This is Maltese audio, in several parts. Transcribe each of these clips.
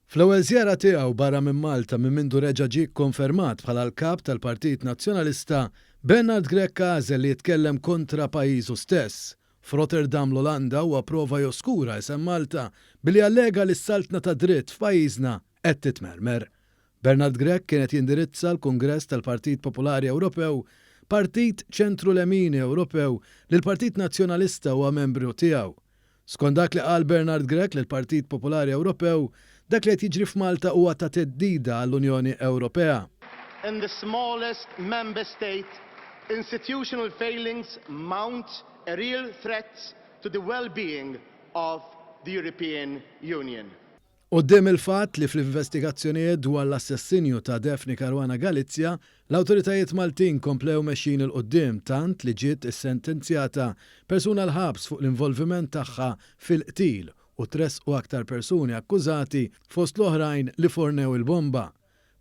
Fl-ewwel żjara tiegħu barra minn Malta minn mindu reġa' ġie kkonfermat bħala l-Kap tal-Partit Nazzjonalista, Bernard Grech għażel li jitkellem kontra pajjiżu stess. F'Rotterdam l-Olanda huwa prova joskura isem Malta billi allega li s-saltna tad-dritt f'pajjiżna qed titmermer. Bernard Grech kien qed jindirizza l-Kungress tal-Partit Popolari Ewropew, partit ċentru-lemini Ewropew li l-Partit Nazzjonalista huwa membru tiegħu. Skont dak li qal Bernard Grech lill-Partit Popolari Ewropew, dak li qed jiġri f'Malta huwa ta' theddida għall-Unjoni Ewropea. In the smallest member state, institutional failings mount a real threat to the well-being of the European Union. Quddiem il-fatt li fl-investigazzjonijiet dwar l-assassinju ta' Daphne Caruana Galizia, l-awtoritajiet Maltin komplew mexjin 'il quddiem tant li ġiet issentenzjata persuna l-ħabs fuq l-involviment tagħha fil-qtil u tressqu aktar persuni akkużati fost l-oħrajn li fornew il-bomba.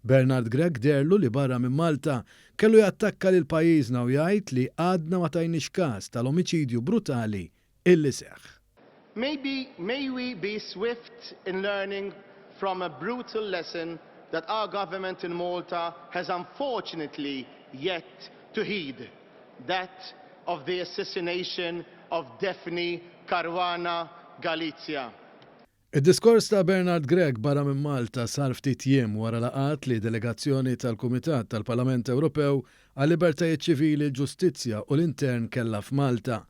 Bernard Grech deherlu li barra minn Malta kellu jattakka lil pajjiżna u jgħid li għadna ma tajniex każ tal-omiċidju brutali illi seħħ. Maybe may we be swift in learning from a brutal lesson that our government in Malta has unfortunately yet to heed, that of the assassination of Daphne Caruana Galizia. Id-diskors ta' Bernard Grech barra minn Malta sar ftit jiem wara laqgħat li delegazzjoni tal-Kumitat tal-Parlament Ewropew għal-Libertajiet Ċivili, il-Ġustizzja u l-Intern kellha f'Malta.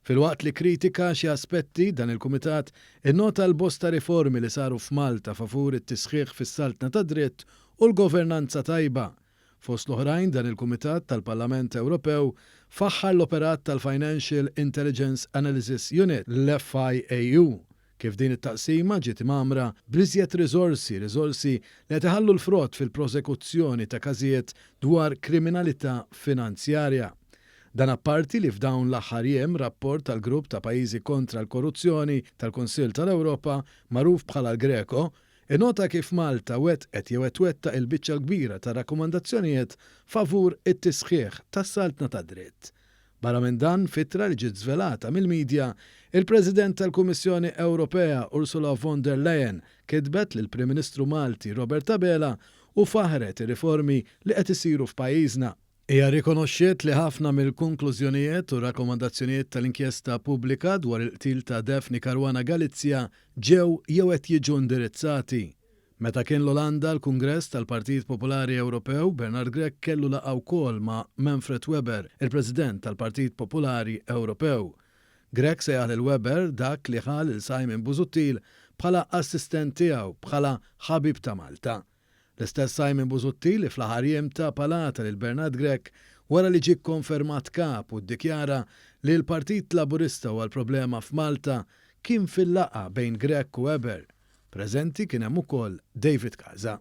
Filwaqt li kkritika xi aspetti, dan il-Kumitat innota l-bosta riformi li saru f'Malta favur it-tisħiħ fis-saltna tad-dritt u l-governanza tajba. Fost l-oħrajn, dan il-Kumitat tal-Parlament Ewropew faħħar l-operat tal-Financial Intelligence Analysis Unit, l-FIAU, kif din it-taqsima ġiet imgħammra bl-iżjed riżorsi, riżorsi li qed iħallu l-frott fil-prosekuzzjoni ta' każijiet dwar kriminalità finanzjarja. Dan apparti li f'dawn l-aħħar jiem rapport tal-Grupp ta' Pajjiżi Kontra l-Korruzzjoni tal-Kunsill tal-Ewropa, magħruf bħala l-GRECO, innota kif Malta wettqet jew qed twettaq il-biċċa l-kbira tar-rakkomandazzjonijiet favur it-tisħiħ tas-saltna tad-dritt. Barra minn dan, f'ittra li ġiet żvelata mill-midja, il-President tal-Kummissjoni Ewropea Ursula von der Leyen kitbet lill-Prim Ministru Malti Robert Abela u faħħret ir-riformi li qed isiru f'pajjiżna. Hija rrikonoxxiet li ħafna mill-konklużjonijiet u rakkomandazzjonijiet tal-inkjesta pubblika dwar il-qtil ta' Daphne Caruana Galizia ġew jew qed jiġu indirizzati. Meta kien l-Olanda għall-Kungress tal-Partit Popolari Ewropew, Bernard Grech kellu laqgħa wkoll ma' Manfred Weber, il-President tal-Partit Popolari Ewropew. Grech sejjaħ lil Weber, dak li ħa lil Simon Busuttil bħala assistent tiegħu, bħala ħabib ta' Malta. L-istess Simon Busuttil li fl-aħħar jiem ta palata lil Bernard Grech wara li ġie kkonfermat Kap u ddikjara li l-Partit Laburista huwa l-problema f'Malta, kien fil-laqgħa bejn Grech u Weber. Preżenti kien hemm ukoll David Casa.